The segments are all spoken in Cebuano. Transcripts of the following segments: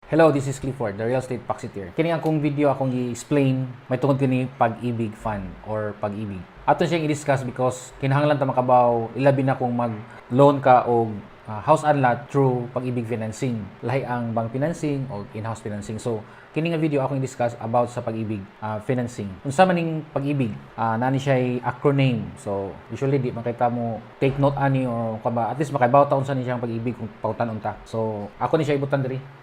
Hello, this is Clifford, the real estate Paxiteer. Kini akong video, akong i-explain may tungod kini Pag-ibig Fund or Pag-ibig. Ato siyang i-discuss because kinahanglan ta makabaw, ilabi na kung mag-loan ka og house and lot through Pag-ibig financing. Lahi ang bank financing o in-house financing. So, kini nga video, akong i-discuss about sa Pag-ibig financing. Unsa man ning Pag-ibig? Naa ni siya acronym. So, usually di man kita mo take note ani or kaba, at least makaibaw ta unsa ni siyang Pag-ibig kung pangutan-on ta. So, ako ni siya ibutan diri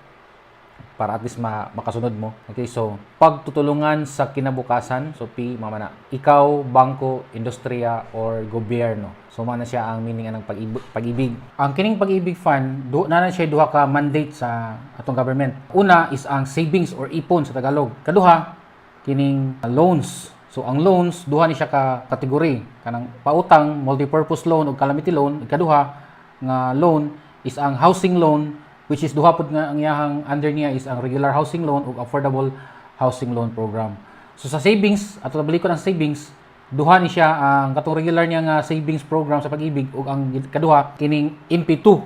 para at least makasunod mo. Okay, so pagtutulungan sa kinabukasan, so P mao na. Ikaw, bangko, industriya or gobyerno. So mao na siya ang meaning ng pag-ibig. Pag-ibig. Ang kining Pag-ibig Fund, na siya duha ka mandate sa atong government. Una is ang savings or ipon sa Tagalog. Kaduha, kining loans. So ang loans, duha ni siya ka kategory. Kanang pautang, multipurpose loan ug calamity loan. Ikaduha nga loan is ang housing loan, which is duha pud nga ang iyahang under niya is ang regular housing loan ug affordable housing loan program. So sa savings, ato balikon ang savings, duha ni siya, ang katong regular niya nga savings program sa Pag-ibig ug ang kaduha kining MP2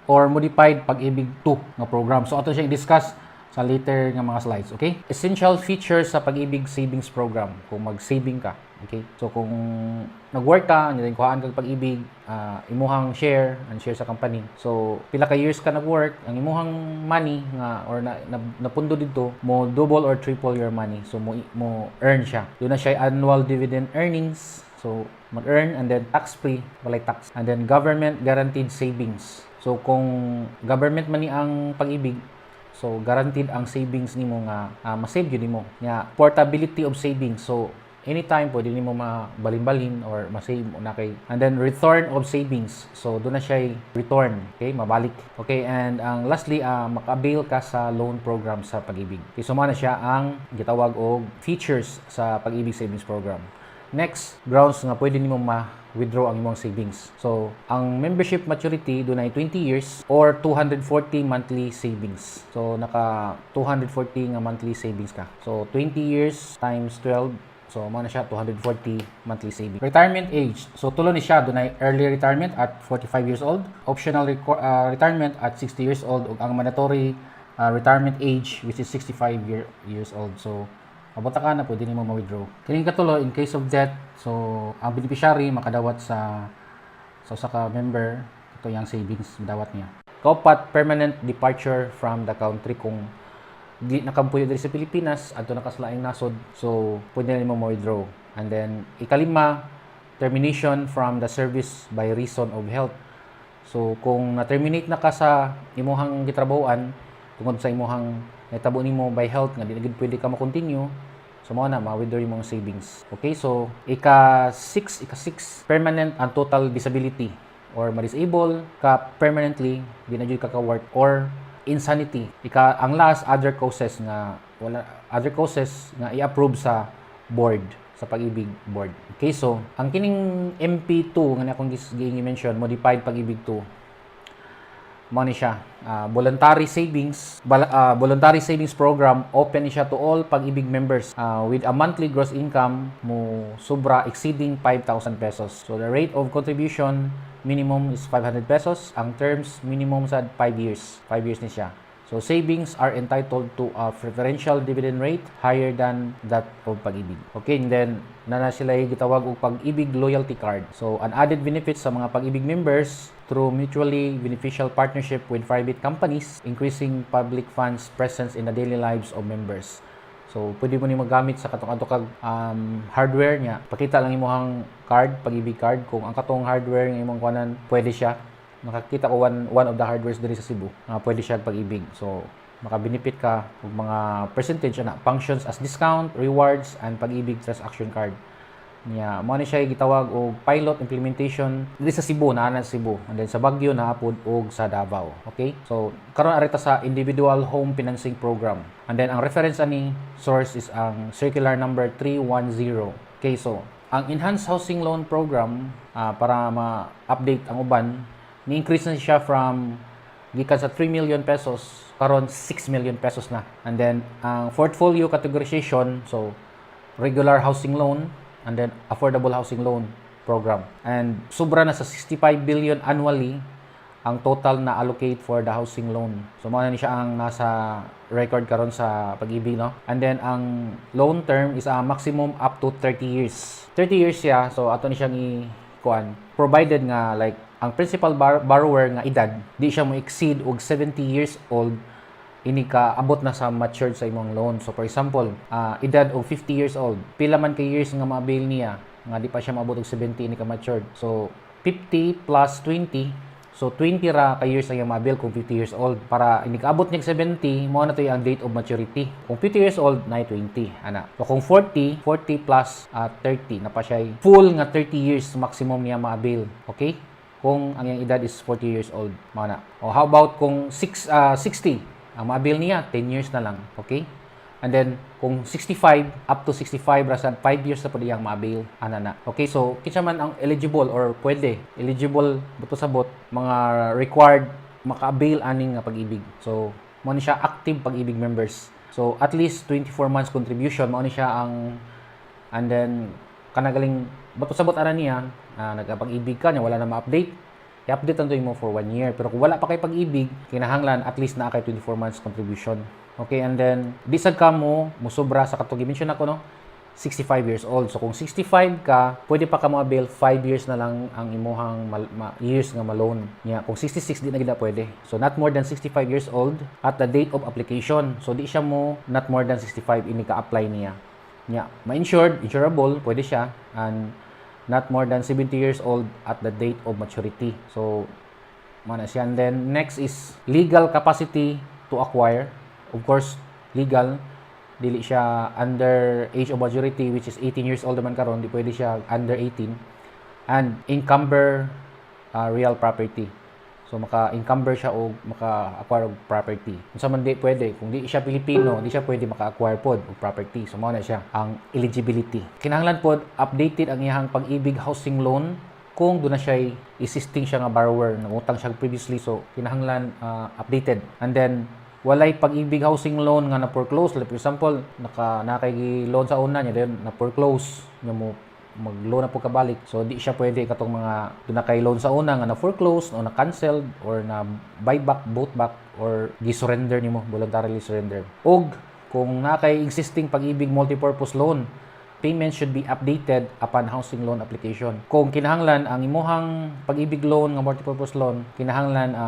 or modified Pag-ibig 2 nga program. So ato siya i-discuss sa later nga mga slides, okay? Essential features sa Pag-ibig Savings Program kung mag-saving ka, okay? So kung nag-work ka, and then kuhaan kag Pag-ibig, imuhang share, ang share sa company. So pila ka years ka nag-work, ang imuhang money nga or na napundo didto mo double or triple your money. So mo earn siya. Duna siya annual dividend earnings. So mag-earn and then tax-free, walay tax. And then government guaranteed savings. So kung government man ni ang Pag-ibig, so guaranteed ang savings nimo nga ma-save gyud nimo. Nya portability of savings. So anytime pwede nimo mabalin-balin or ma-save mo na kay. And then return of savings. So duna na siya return, okay, mabalik. Okay, and ang lastly, maka-avail ka sa loan program sa Pag-ibig. Okay, so mao na siya ang gitawag og features sa Pag-ibig Savings Program. Next, grounds nga pwede nimo ma-withdraw ang imong savings. So, ang membership maturity dunay 20 years or 240 monthly savings. So, naka 240 nga monthly savings ka. So, 20 years times 12. So, mao na siya, 240 monthly savings. Retirement age. So, tulo ni siya. Dunay early retirement at 45 years old, optional retirement at 60 years old, ug ang mandatory retirement age, which is 65 years old. So, abot ka na, pwede nimo ma-withdraw. Kining katulo, in case of death, so ang beneficiary makadawat sa usa ka member ito yung savings dawat niya. Kaupat, permanent departure from the country. Kung di nakampuyo diri sa Pilipinas, adto na ka sa laing nasod, so pwede na nimo ma-withdraw. And then ikalima, termination from the service by reason of health. So kung na-terminate na ka sa imuhang gitrabahoan tungod sa imuhang nahitabo nimo by health nga di na gid pwede ka ma-continue, so mao na ma-withdraw imong savings. Okay, so ika 6, permanent and total disability or ma-disable ka permanently, di na jud ka ka-work, or insanity. Ika ang last, other causes nga wala, other causes nga i-approve sa board, sa Pag-ibig board. Okay, so ang kining MP2 nga akong gi-mention, modified Pag-ibig 2, mao ni siya. Voluntary savings program, open ni siya to all Pag-ibig members with a monthly gross income mo sobra exceeding 5,000 pesos. So the rate of contribution minimum is 500 pesos. Ang terms minimum sa 5 years. 5 years ni siya. So savings are entitled to a preferential dividend rate higher than that of Pag-ibig. Okay, and then naa na sila gitawag og Pag-ibig loyalty card. So an added benefit sa mga Pag-ibig members through mutually beneficial partnership with private companies, increasing public funds presence in the daily lives of members. So, pwede mo ni magamit sa katong adto kag hardware niya. Pakita lang imong card, Pag-ibig card, kung ang katong hardware nga imong kuanan pwede siya. Nakakita ko one of the hardwares diri sa Cebu nga pwede siya Pag-ibig. So, maka-benefit ka og mga percentage ana, functions as discount, rewards and Pag-ibig transaction card. Nya, mao ni siya gitawag og pilot implementation diri sa Cebu, naa na sa Cebu. And then sa Baguio naa pod og sa Davao. Okay? So, karon ari ta sa individual home financing program. And then ang reference ani source is ang circular number 310. Okay, so ang enhanced housing loan program, para ma-update ang uban, ni-increase na siya from gikan sa 3 million pesos, karon 6 million pesos na. And then ang portfolio categorization, so regular housing loan and then affordable housing loan program. And sobra na sa 65 billion annually ang ang total na allocate for the housing loan. So mao na ni siya ang nasa record karon sa Pag-ibig, no? And then ang loan term is a maximum up to 30 years. 30 years siya, so ato ni siyang i-kuan. Provided nga like ang principal borrower nga edad di siya mo exceed og 70 years old ini ka abot na sa matured sa imong loan. So for example, edad og 50 years old, pila man kay years nga ma-avail niya nga di pa siya maabot og 70 ini ka matured? So 50 plus 20, so 20 ra ka years ang iyang ma-avail kung 50 years old. Para ini kaabot niya 70, mao na to ang date of maturity. Kung 50 years old, na 20 ana. So kung 40, 40 plus 30 na pa siya full nga 30 years maximum niya ma-avail. Okay? Kung ang iyang edad is 40 years old, mao na. O how about kung 6 60, ang ma-avail niya 10 years na lang. Okay? And then, kung 65, up to 65, rasan 5 years na pwede iyang ma-avail. Ana na. Okay, so, kinsa man ang eligible or pwede, eligible, buto sabot, mga required maka-avail aning nga Pag-ibig. So, mao ni siya active Pag-ibig members. So, at least 24 months contribution, mao ni siya ang, and then, kanagaling, bato sabot ana niya, nagpag-ibig ka niya, wala na ma-update, i-update ang mo for 1 year. Pero kung wala pa kay Pag-ibig, kinahanglan at least naa kay 24 months contribution. Okay, and then, di sad ka mo musobra sa katong gi-mention ako, no? 65 years old. So kung 65 ka, pwede pa ka mo avail, 5 years na lang ang imuhang years nga ma-loan niya. Kung 66, di na gid na pwede. So not more than 65 years old at the date of application. So di siya mo not more than 65 ini ka-apply niya. Nya, ma-insured, insurable, pwede siya, and not more than 70 years old at the date of maturity. So mao na siya. And then next is legal capacity to acquire. Of course, legal, dili siya under age of majority, which is 18 years old naman karon, di pwede siya under 18, and encumber real property. So maka-encumber siya og maka-acquire og property. Unsa man di pwede? Kung di siya Pilipino, di siya pwede maka-acquire pod og property. So mao na siya ang eligibility. Kinahanglan pod updated ang iyang Pag-ibig housing loan kung doon na siya existing siya nga borrower, nangutang siya previously, so kinahanglan updated. And then walay Pag-ibig housing loan nga na foreclose. Like for example, naka nakay loan sa una niya, then na foreclose nga mo mag-loan na po kabalik. So di siya pwede katong mga doon na kay loan sa una nga na foreclose o na canceled or na buyback, bought back or gi-surrender nimo, voluntarily surrender. Og kung naa kay existing Pag-ibig multipurpose loan, payment should be updated upon housing loan application. Kung kinahanglan ang imuhang Pag-ibig loan nga multipurpose loan, kinahanglan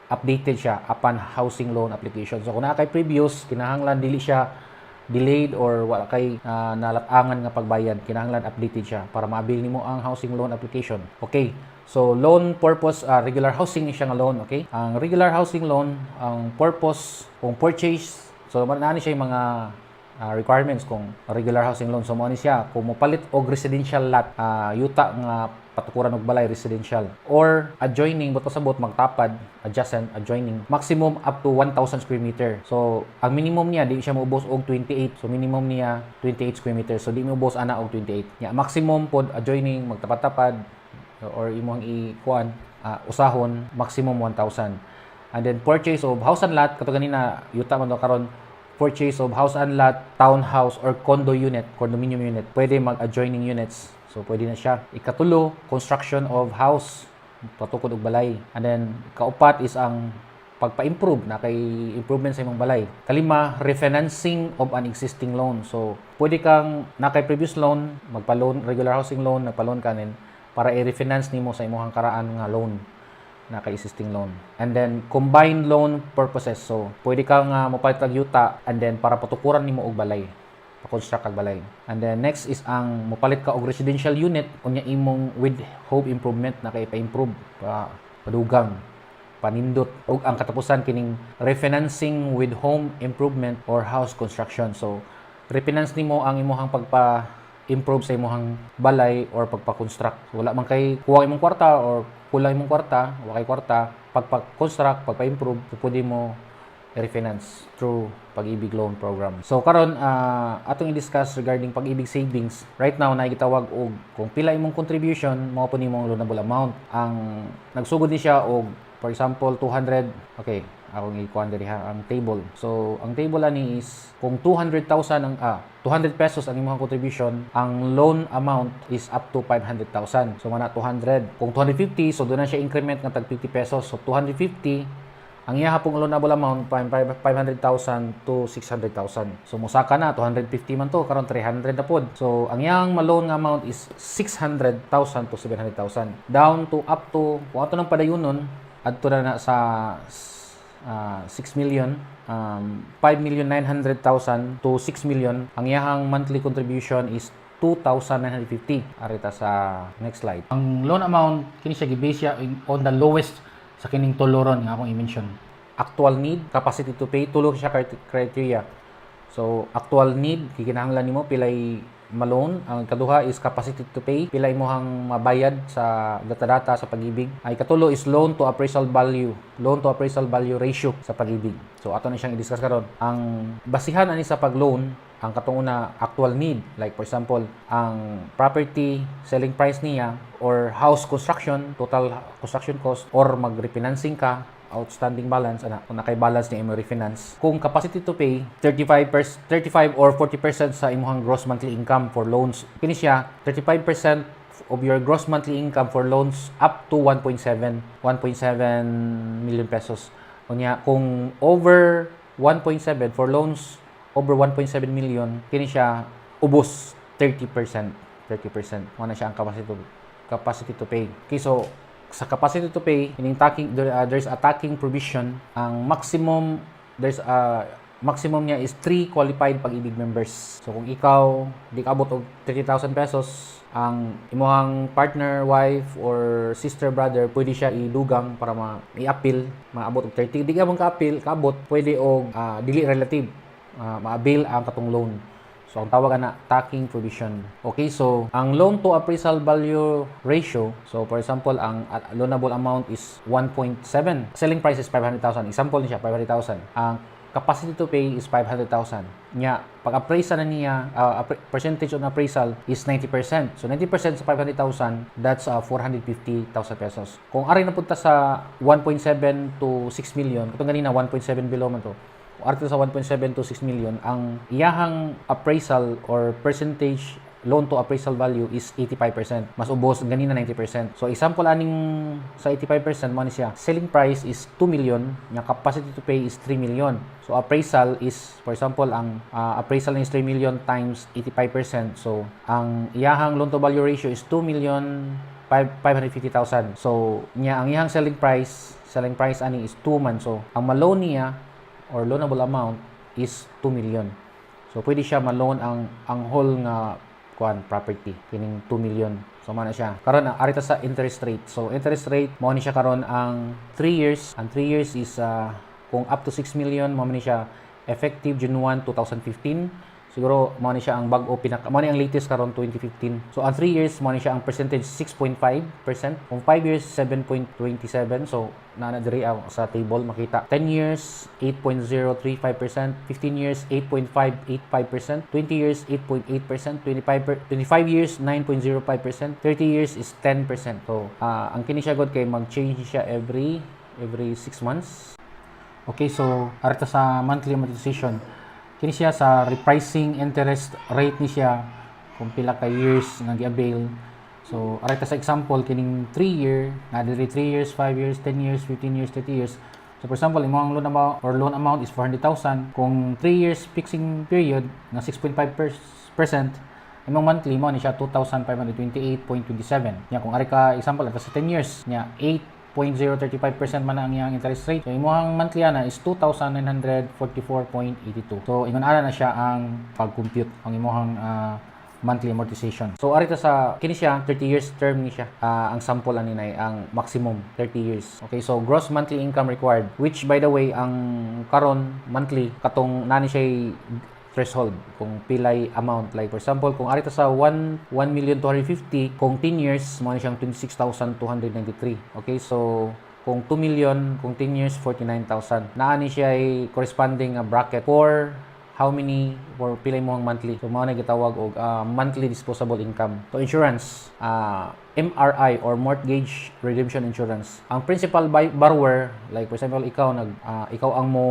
updated siya upon housing loan application. So kung naa kay previous, kinahanglan dili siya delayed or wala kay nalatangan nga pagbayad, kinahanglan updated siya para ma-avail nimo ang housing loan application. Okay. So loan purpose, regular housing ni siya nga loan, okay? Ang regular housing loan, ang purpose kung purchase, so naa ni siya yung mga requirements kung regular housing loan. So mao ni siya kung mopalit og residential lot, yuta nga patukuran og balay, residential or adjoining, buot pasabot magtapad, adjacent, adjoining, maximum up to 1,000 square meter. So ang minimum niya, di siya moubos og 28. So minimum niya 28 square meter, so di moubos ana og 28 nya. Maximum pod adjoining, magtapad-tapad or imong i-kuan, usahon, maximum 1,000. And then purchase of house and lot, kato ganina yuta man to, karon purchase of house and lot, townhouse or condo unit, condominium unit, pwede mag-adjoining units. So pwede na siya. Ikatulo, construction of house, patukod og balay. And then kaupat is ang pagpa-improve na kay improvement sa imong balay. Kalima, refinancing of an existing loan. So pwede kang na kay previous loan, magpa-loan, regular housing loan, nagpa-loan ka nin para i-refinance nimo sa imong karaan nga loan na kay existing loan. And then combined loan purposes. So pwede kang mopalit og yuta and then para patukuran nimo og balay, pa-construct kag balay. And then next is ang mopalit ka og residential unit unya imong with home improvement na kay pa-improve, pa padugang, panindot. Ug ang katapusan kining refinancing with home improvement or house construction. So refinance nimo ang imuhang pagpa improve sa imuhang balay or pagpa-construct. So, wala man kay kuwang imong kwarta or kulang imong kwarta, wa kay kwarta, pagpa-construct, pagpa-improve, so pwede mo refinance through Pag-ibig loan program. So karon, atong i-discuss regarding Pag-ibig savings. Right now na gitawag og kung pila imong contribution, mao po nimo ang loanable amount. Ang nagsugod ni siya og For example, 200, okay, akong i-kuan diri ha, ang table. So, ang table ani is kung 200,000 ang 200 pesos ang imong contribution, ang loan amount is up to 500,000. So, mana 200. Kung 250, so doon na siya increment nga tag 50 pesos. So, 250, ang iya pong loanable amount 500,000 to 600,000. So musaka na 250 man to, karon 300 na pod. So ang iyang ma-loan nga amount is 600,000 to 700,000. Down to up to kung ato nang padayunon adto na na sa 6 million, 5,900,000 to 6 million, ang iyahang monthly contribution is 2,950. Ari ta sa next slide. Ang loan amount kini siya gi-base siya on the lowest sa kining tulo ron nga akong i-mention. Actual need, capacity to pay, tulo siya criteria. So, actual need, kikinahanglan nimo pilay ma-loan. Ang kaduha is capacity to pay, pila imong mabayad sa data-data sa Pag-IBIG. Ay katulo is loan to appraisal value, loan to appraisal value ratio sa Pag-IBIG. So, ato na siyang i-discuss karon. Ang basihan ani sa pag-loan, ang katong una, actual need, like for example, ang property selling price niya or house construction, total construction cost, or mag-refinancing ka, outstanding balance ana, kung nakay balance ni imo refinance. Kung capacity to pay, 35 or 40% sa imong gross monthly income for loans. Kini siya 35% of your gross monthly income for loans up to 1.7 million pesos. Unya kung over 1.7, for loans over 1.7 million, kini siya ubos 30%, 30% mo na siya ang capacity to pay. Okay, so sa capacity to pay, ining tracking there, there's a tracking provision. Ang maximum, there's a maximum niya is 3 qualified Pag-IBIG members. So kung ikaw di ka abot og 30,000 pesos, ang imuhang partner, wife or sister, brother, pwede siya idugang para ma i-appeal, maabot og 30. Di ka man ka-appeal, kaabot, pwede og dili relative, ma-avail ang katong loan. So, ang tawag ana, tracking provision. Okay, so, ang loan to appraisal value ratio, so for example, ang loanable amount is 1.7. Selling price is 500,000. Example niya, 500,000. Ang capacity to pay is 500,000. Nya, pag appraisal na niya, percentage on appraisal is 90%. So, 90% sa 500,000, that's 450,000 pesos. Kung ari na punta sa 1.7 to 6 million, katong ganina 1.7 below man to, kung ari sa 1.7 to 6 million, ang iyahang appraisal or percentage loan to appraisal value is 85%. Mas ubos ganina 90%. So example aning sa 85% mo ni siya. Selling price is 2 million, nya capacity to pay is 3 million. So appraisal is, for example, ang appraisal is 3 million times 85%. So ang iyahang loan to value ratio is 2 million 550,000. So nya ang iyahang selling price ani is 2 man. So ang ma-loan niya or loanable amount is 2 million. So pwede siya ma-loan ang whole nga kuan property kining 2 million. So mao na siya. Karon ari ta sa interest rate. So interest rate mao ni siya karon ang 3 years. Ang 3 years is kung up to 6 million, mao ni siya effective June 1, 2015. Siguro mao ni siya ang bag-o, pinaka mao ni ang latest karon 2015. So ang 3 years, mao ni siya ang percentage 6.5%. Kung 5 years, 7.27. So naa na diri ang sa table makita. 10 years, 8.035%, 15 years, 8.585%, 20 years, 8.8%, 25 years, 9.05%, 30 years is 10%. So ang kini siya god kay mag-change siya every 6 months. Okay, so ari ta sa monthly amortization. Kini siya sa repricing interest rate ni siya kung pila ka years nga gi-avail. So, ari ta sa example kining 3 year, na diri 3 years, 5 years, 10 years, 15 years, 30 years. So, for example, imong loan amount or loan amount is 400,000. Kung 3 years fixing period nga 6.5%, imong monthly mo ni siya 2,528.27. Nya kung ari ka example ata sa 10 years, nya 8.035% man ang iyang interest rate. So imong monthly ana is 2,944.82. So ingon ana na siya ang pag-compute ang imong monthly amortization. So ari ta sa kini siya 30 years term ni siya. Ang sample ani nay ang maximum 30 years. Okay, so gross monthly income required, which by the way ang karon monthly katong nani siya threshold kung pilay amount. Like for example, kung ari ta sa 1 1 million 250, kung 10 years mo ni siyang 26,293. Okay, so kung 2 million, kung 10 years, 49,000. Naa ni siya ay corresponding nga bracket for How many or pila mo ang monthly. So mao na gitawag og monthly disposable income. So insurance, MRI or mortgage redemption insurance. Ang principal borrower, like for example ikaw nag ikaw ang mo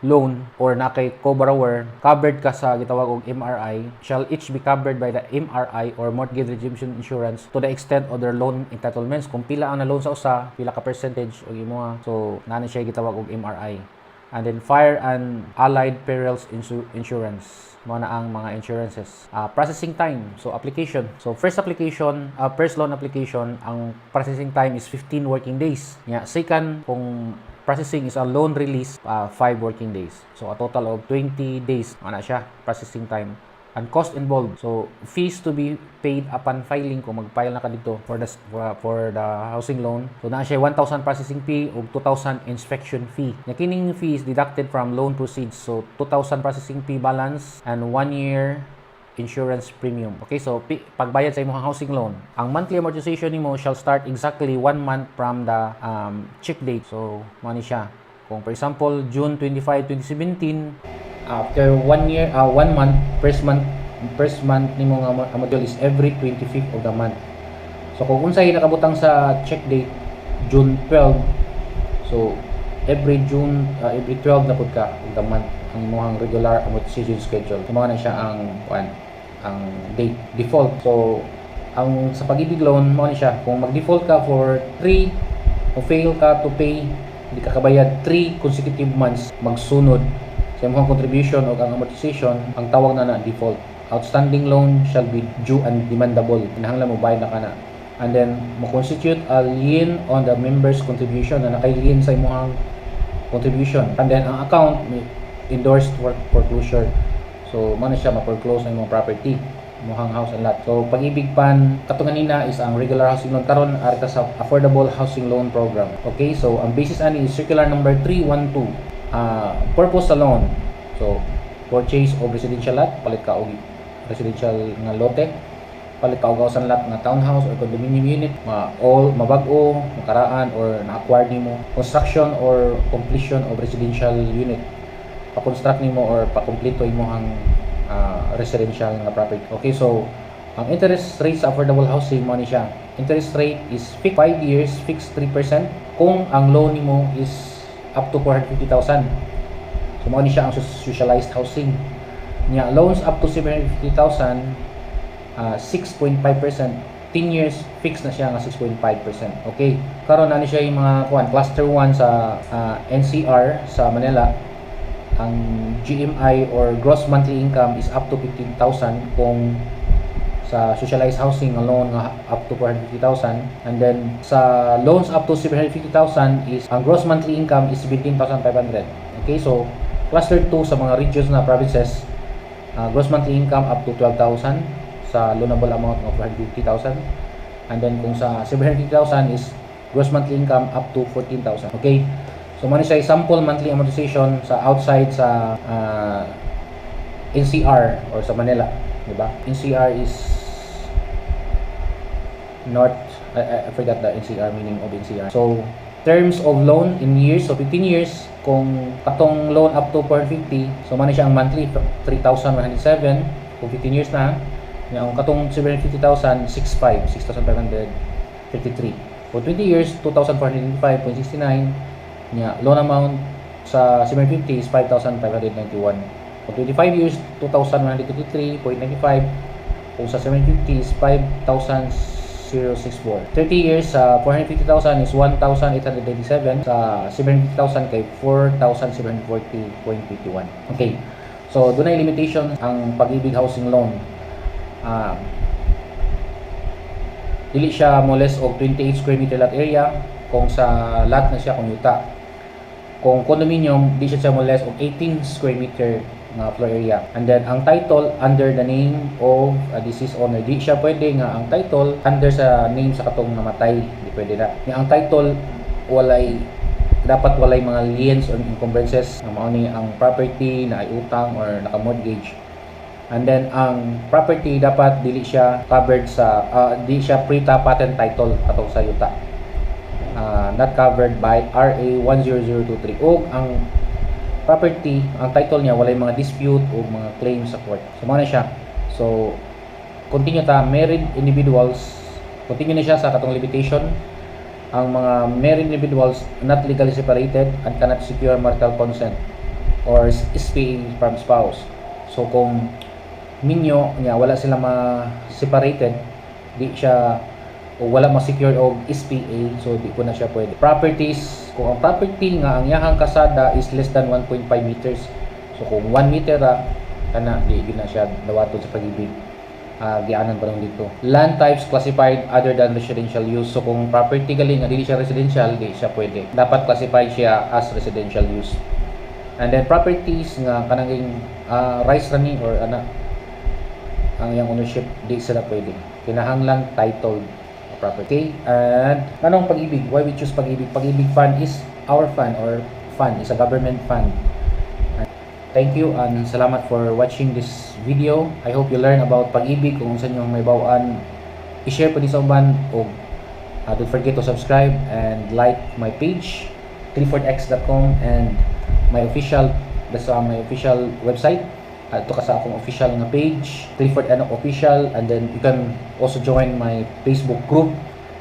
loan or na kay co-borrower, covered ka sa gitawag og MRI, shall each be covered by the MRI or mortgage redemption insurance to the extent of their loan entitlements. Kung pila ang na-loan sa usa, pila ka percentage og imoha. So naa na siya gitawag og MRI. And then fire and allied perils insurance. Mao na ang mga insurances. Processing time. So application. So first application, first loan application, ang processing time is 15 working days. Yeah, second, kung processing is a loan release, 5 working days. So a total of 20 days ana siya processing time. And cost involved. So fees to be paid upon filing, kung mag-file na ka dito for the housing loan. So naa siya 1,000 processing fee ug 2,000 inspection fee. Nya kining fees deducted from loan proceeds. So 2,000 processing fee balance and 1 year insurance premium. Okay, so pagbayad sa imong housing loan, ang monthly amortization nimo shall start exactly one month from the check date. So, mao ni siya. Kung for example, June 25, 2017, after one year, one month, first month nimo nga module is every 25th of the month. So kung unsay nakabutang sa check date, June 12, so every June, every 12 na pud ka of the month ang imong regular amortization schedule. So mao na siya ang one, ang date default. So ang sa Pag-IBIG loan, mao ni siya, kung mag-default ka for 3 o fail ka to pay, hindi ka kabayad 3 consecutive months magsunod sa imong contribution o ang amortization, ang tawag na na default. Outstanding loan shall be due and demandable. Kinahanglan mo bayad na kana. And then mo constitute a lien on the member's contribution, na nakay lien sa imong contribution. And then ang account may endorsed for foreclosure. So mao na siya, ma-foreclose ang imong property, imong house and lot. So Pag-IBIG Fund, kato ganina is ang regular housing loan, karon ari ta sa Affordable Housing Loan Program. Okay, so ang basis ani is Circular Number 312. Purpose sa loan. So purchase of residential lot, palit ka og residential nga lote, palit ka og house and lot nga townhouse or condominium unit, ma all mabag-o, makaraan or na-acquire nimo, construction or completion of residential unit, pa-construct nimo or pa-kompleto imong residential nga property. Okay, so ang interest rate sa affordable housing, mo ni siya. Interest rate is 5 years, fixed 3% kung ang loan nimo is up to 450,000. So mao ni siya ang socialized housing. Nya loans up to 750,000, 6.5%. 10 years fixed na siya nga 6.5%. Okay. Karon na ni siya yung mga kuan, cluster 1 sa NCR, sa Manila, ang GMI or gross monthly income is up to 15,000 kung sa socialized housing ang loan nga up to 450,000, and then sa loans up to 750,000 is ang gross monthly income is 17,500. Okay, so cluster 2 sa mga regions na provinces, gross monthly income up to 12,000 sa loanable amount of 450,000, and then kung sa 750,000 is gross monthly income up to 14,000. Okay, so mao ni siya sample monthly amortization sa outside sa NCR or sa Manila, di ba? NCR is North, I forgot the NCR, meaning of NCR. So terms of loan in years, so 15 years, kung katong loan up to 450, so mao ni siya ang monthly 3,107 kung 15 years na. Nya ang katong 750,000, 65, 6,553. For 20 years, 2,485.69. Nya loan amount sa 750 is 5,591. For 25 years, 2,123.95. Kung sa 750 is 5,064. 30 years sa 450,000 is 1,897. Sa 750,000 kay 4,740.51. Okay. So, dunay limitation ang Pag-IBIG housing loan. Dili siya mo less og 28 square meter lot area kung sa lot na siya, kung yuta. Kung condominium, di siya mo less og 18 square meter nga floor area. And then ang title under the name of a deceased owner. Di siya pwede nga ang title under sa name sa katong namatay, di pwede na. Nga ang title walay, dapat walay mga liens or encumbrances nga mao ni ang property na ay utang or naka-mortgage. And then ang property dapat dili siya covered sa di siya pre-patent title atong sa yuta. Not covered by RA 10023, ug ang property, ang title niya walay mga dispute o mga claim sa court. So mao na siya. So continue ta, married individuals, continue na siya sa katong limitation. Ang mga married individuals not legally separated and cannot secure marital consent or SPA from spouse. So kung minyo niya wala sila ma-separated, di siya o wala ma-secure og SPA, so di po na siya pwede. Properties, kung ang property nga ang iyahang kasada is less than 1.5 meters. So kung 1 meter ra kana, di gyud na siya dawaton sa Pag-IBIG. Gianan pa lang dito. Land types classified other than residential use. So kung property gali nga dili siya residential, di siya pwede. Dapat classified siya as residential use. And then properties nga kanang rice ra ni or ana ang iyang ownership, di sila pwede. Kinahanglan titled property. And anong Pag-IBIG? Why we choose Pag-IBIG? Pag-IBIG Fund is our fund or fund is a government fund. Thank you and salamat for watching this video. I hope you learn about Pag-IBIG. Kung unsa inyong mahibaw-an, i-share po ni sa uban og don't forget to subscribe and like my page, cliffordx.com, and my official, that's my official website. Adto ka sa akong official nga page, Clifford Enoch Official, and then you can also join my Facebook group,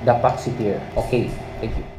The Paxiteer. Okay, thank you.